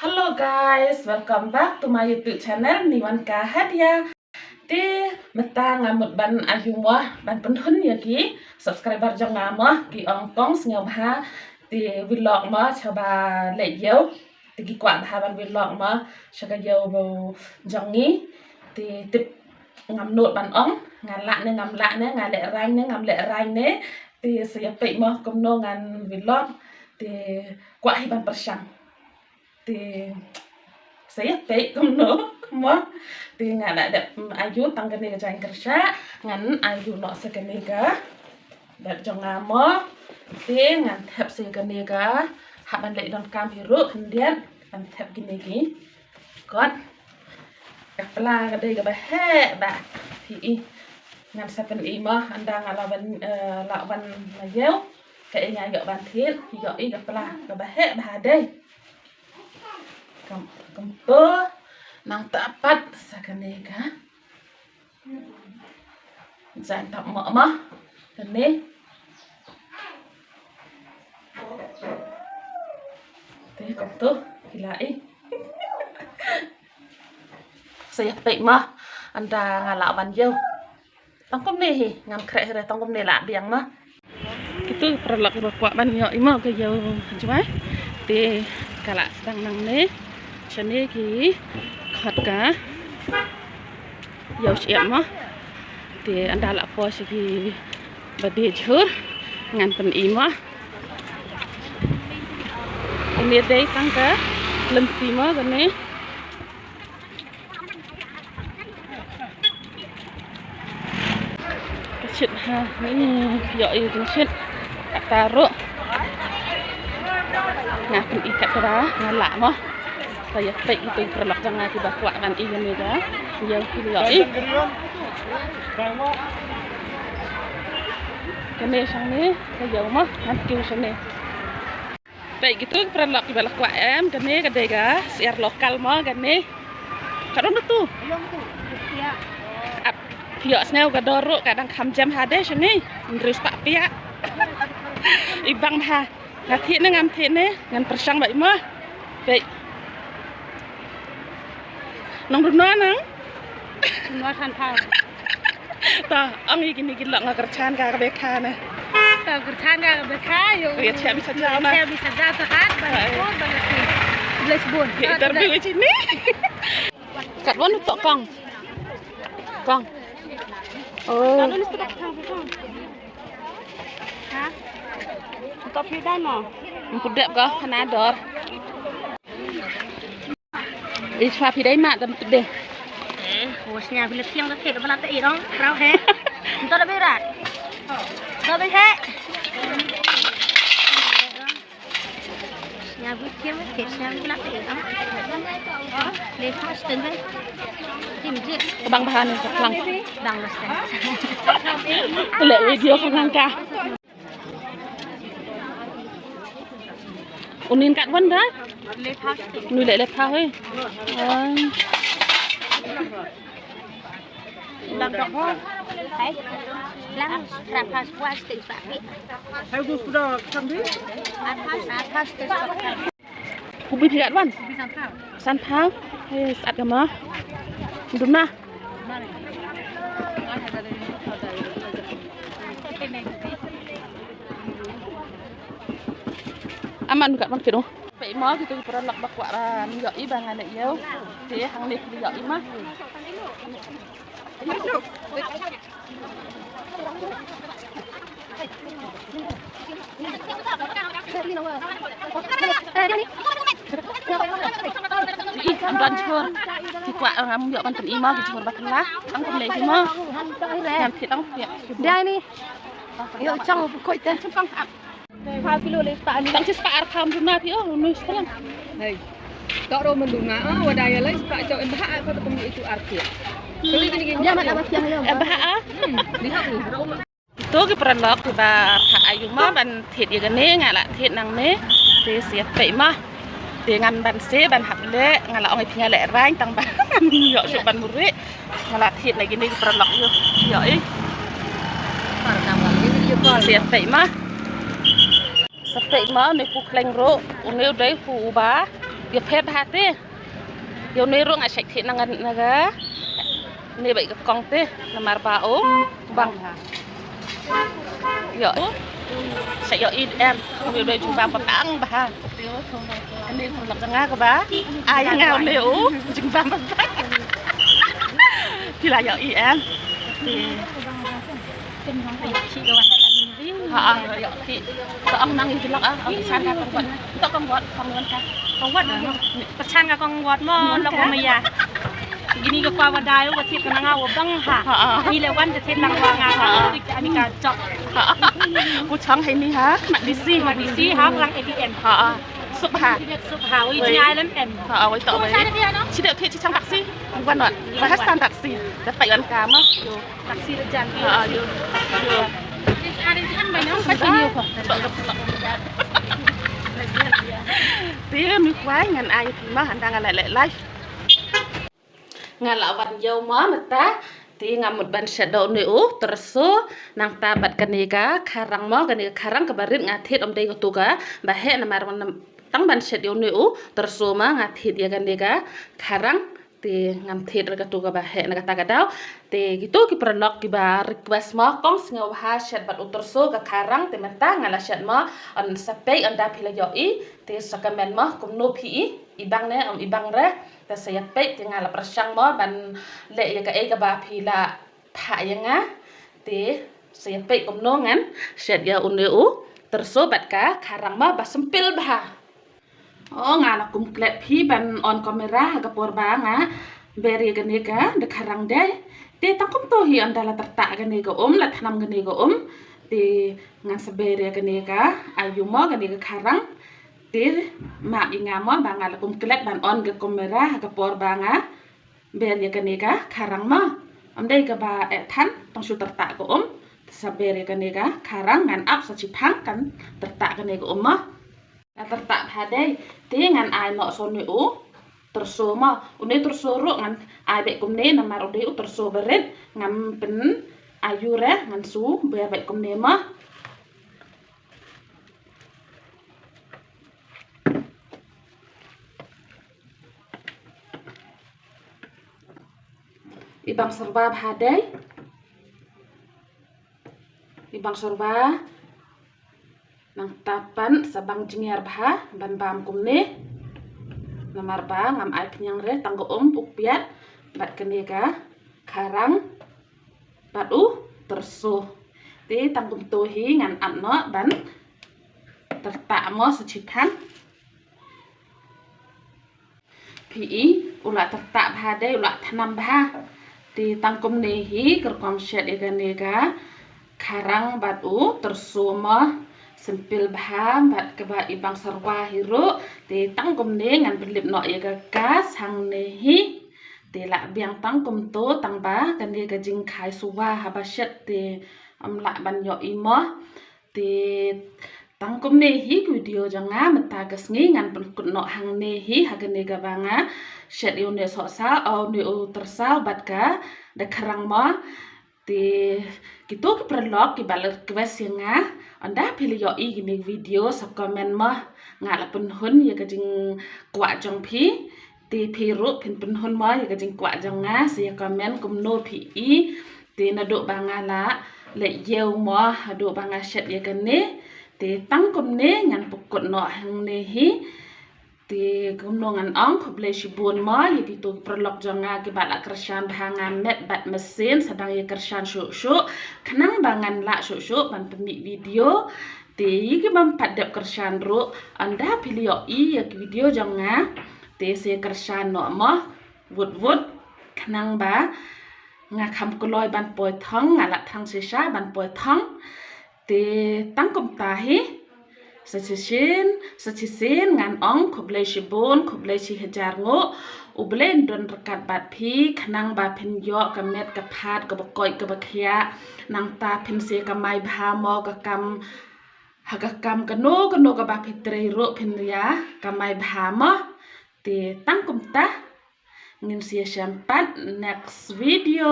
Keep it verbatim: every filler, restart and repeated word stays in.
Hello guys, welcome back to my YouTube channel, Niwan Ka Hadia. Te mynta nga mut ban ayu mo, ban pynhun ïa ki subscriber jong nga mo, ki ong kong sngewbha te vlog mo shaba leh ïew. Te ki kwah bha ban vlog mo sha ka ïew jong ngi. Te tip ngam nud ban ong nga lah ne ngam lah ne, nga lehraiñ ne ngam lehraiñ ne. Te sa ïa peit mo kumno ngan vlog. Te kwah hi ban pyrshang. Te sa ïa peit kumno mo. Te nga la dep, mm, ayu tang kane ka jaiñkyrshah, ngan ayu noh sa kane ka dep jong nga mo. Te ngan thep sa kane ka, hap ban leh donkam hi ruh khyndiat, ngan thep kine ki kot. Ka pla ka dei kaba heh bha. Phi i, ngan sa pyni mo ynda nga la wan, eh, la wan na ïew. Kaei nga ïoh ban thied, ïoh i ka pla kaba heh bha dei. Kam, kumto, nangta pat sa kane ka jaiñ tap mo mo. Kane. Te kumto, ki la i. Sa ïa peit mo ynda nga la wan ïew. Tang kumne hi, ngam khreh hi re, tang kumne la biang mo. Kitu ki paralok kiba kwah ban ïoh i mo ka ïew jwai. Te ka la sdang nangne. Shane ki khot ka ïew shyiap mo. Te ynda la poi sha kiba die jhur ngan pyni mo. Kane dei tang ka lynti mo kane. Ka shit ha, ni ïoh i jingshit. Kata ruh nga pyni kat kata nga lah mo. Sa ïa peit kitu ki paralok jong nga kiba kwah ban i kane ka ïew ki ïoh i. Kane shane ka ïew mo, ngan kiew shane. Peit kitu ki paralok kiba la kwah em, kane ka dei ka syiar lokal mo kane. Ka dang tu. Ap, phi ïohsngew ka dor ruh ka dang kham jem ha de shane. Hynriew spah pyiar. I bang bha. Nga thied ne ngam thied ne, ngan pyrshang bha i mo. Peit. Nang duna nang. Duna san phaw. Ta, ong i kine ki lok nga kyrchan ka ka bekha ne. Ta kyrchan ka ka bekha, ïoh. Ïa, check mi sa jaw na. Check mi sa jaw sa hat, ba ni ko, ba ni ko. Bless bun. Ïa, interview i chini. Kat wan u tok kong. Kong. Oh. Kat wan u tok kong. Ha? Tok phi dai mo? Mpudep ka, hana dor. Is fa phi dei ma dam tu de. Eh, hos nya bila tiang da te bala te irong, rau he. Nto da berat. Da be he. Nya bi tiang te nya bila te irong. Le fa sten be. Tim je. Bang bahan sa plang. Bang lo sten. Tele video kan ka. Unin kat wan da? Nu le le pha hoi. Wan. Lang dok ho. Hai. Lang tra pha swa stik sa pi. Hai gus kuda kam di? At pha, at pha stik sa pi. Kubi phi kat wan? Kubi san pha. San pha. Hai sat kama. Dum na. Aman kat man kino. Peit mo kitu ki paralok ba kwah ran ïoh i ba ngan ïoh. Te hangne ki ïoh i ma. Ih, am don jhur. Ki kwah ngam ïoh ban pyn-i mo ki jhur ba kylla. Tang kumne ki mo. Ngam ki tang pia. Dai ni. Ïoh chang u koit te. Chang kong ap. Phaw kilo le ta ni. Tang chi spah ar phaw duna phi o, nu spah lang. Hei. Tok ro mendunga, ah, wada ya lai spah chok em bah ar phaw kum itu ar pia. Kali ni ki. Ya mat apa siang ya. Em bah ar. Hmm, lihat ni. To ki paralok kiba phah ayu mo ban thied ïa kane, nga la thied nangne. Te sa ïa peit mo. Te ngan ban se ban hap leh, nga la ong ïa phi nga lehraiñ tang ba ngan ïoh shuh ban murih. Nga la thied na kine ki paralok ïoh. Ïoh i. Sa ïa peit mo. Sa peit mo, une u khlaiñ ruh, une u dei u ba Ïa pher bha te. Ïa une ruh nga shait thied na nga na ga. Ne ba i ka kong te namar ba u bang ha. Ïa. Shait ïa i em. Ïa une jingbam ba bang bha. Kane ka lak jong nga kaba ai nga une u jingbam ba bang. Phi la ïa i em. Ha, ha, ïa, ki, ka ong nang i jlok, ah, ong san ka kong wat. To kong wat, kong wat ka. Kong wat, ah, no. Ka san ka kong wat mo, lok mo ya. Kini ka kwa wa dai, wa thied ka nang wa bang ha. Ha, ha. Ni le wan te thied lang wa nga ha. Ha. Tik ani ka jok. Ha. Ku chang hai ni ha, mat di si. Mat di si ha, lang A T M. Ha, ha. Sup ha. Sup ha, wi jngai lem em. Ha, wi to wi. Chi de thied chi chang taxi. Wan wan. Ba ha stand taxi. Da pai wan ka ma. Taxi la jan. Ha, ïa. Ïa. Te mi kwai ngan ai phi ma hynda nga leh leh live. Nga la wan ïew ma mynta. Te nga mut ban shet da une u tyrso nangta bad kane ka kharang ma, kane ka kharang kaba rit nga thied ym dei katu kaba heh namar tang ban shet ïa une u tyrso ma nga thied ïa kane ka kharang. Te ngam thied re katu kaba heh na kata ka daw. Te kitu ki paralok kiba request mo, kong sngewbha shet bad u tyrso ka kharang, te mynta nga la shet mo. Yn sa peit ynda phi la ïohi. Te sa comment mo kumno phi i, i bang ne ym i bang re. Te sa ïa peit, te nga la pyrshang mo ban leh ïa kaei kaba phi la phah ïa nga. Te sa ïa peit kumno ngan shet ïa une u tyrso bad ka kharang mo ba simple bha. O, nga la kum klet phi ban on camera ha ka por ba nga ber ïa kane ka da kharang dei. Te tang kumto hi ynda la tyrtah kane ka um, la thnam kane ka um. Te ngan sa ber ïa kane ka ayu mo kane ka kharang. Te map ïa nga mo ba nga la kum klet ban on ka camera ha ka por ba nga ber ïa kane ka kharang mo. Ym dei kaba eh than, tang shu tyrtah ka um. Te sa ber ïa kane ka kharang ngan ap sa chiphang kan tyrtah kane ka um mo. Nga tyrtah bha dei, te ngan ai noh sa une u tyrso mo. Une tyrso ruh ngan ai beit kumne namar u dei u tyrso ba rit, ngam pyn ayu re, ngan shu ber beit kumne mo. I bang syrwa bha dei. I bang syrwa. Nangta pat sa bang jynjar bha ban bam kumne. Namar ba ngam ai pynïang re tang ka um u kpiat bad kane ka kharang bad u tyrso. Te tang kumto hi ngan ap noh ban tyrtah mo sa chiphang. Phi i, u la tyrtah bha dei, u la thnam bha. Te tang kumne hi, ka rukom shet ïa kane ka kharang bad u tyrso mo. Simple bha, bad kaba i bang syrwa hi ruh. Te tang kumne ngan pynlip noh ïa ka gas hangne hi. Te la biang tang kumto, tang ba kane ka jingkhai syrwa haba shet te ym lah ban ïohi mo. Te tang kumne hi ka video jong nga mynta ka sngi, ngan pynkut noh hangne hi ha kane kaba nga shet ïa une u sohsaw, o, une u tyrsaw bad ka da kharang mo. Te kito ki paralok kiba la request ïa nga, ynda phi la ïohi kine ki video sa comment mo, nga la pynhun ïa ka jingkwah jong phi. Te phi ruh phin pynhun mo ïa ka jingkwah jong nga, sa ïa comment kumno phi i. Te naduh ba nga la leh ïew mo haduh ba nga shet ïa kane. Te tang kumne ngan pynkut noh hangne hi. Te kumno ngan ong, khublei shibun mo ïa kito ki paralok jong nga kiba la kyrshan bha ha nga met bad mynsiem, sa dang ïa kyrshan shuh shuh khnang ba ngan lah shuh shuh ban pynmih video. Te ïa ki bym pat dep kyrshan ruh, ynda phi la ïohi ïa ki video jong nga, te sa ïa kyrshan noh mo wut wut khnang ba nga kham kloi ban poi thong, nga la thrang shisha ban poi thong. Te tang kumta hi. Sa shisien, sa shisien ngan ong khublei shibun, khublei shihajar nguh. U Blei un don ryngkat bad phi khnang ba phin ïoh ka met ka phad kaba koit kaba khiah. Nangta phin sa ïa kamai bha mo ka kam, ha ka kam kano kano kaba phi trei ruh phin ïa kamai bha mo. Te tang kumta. Ngin sa ïashem pat next video.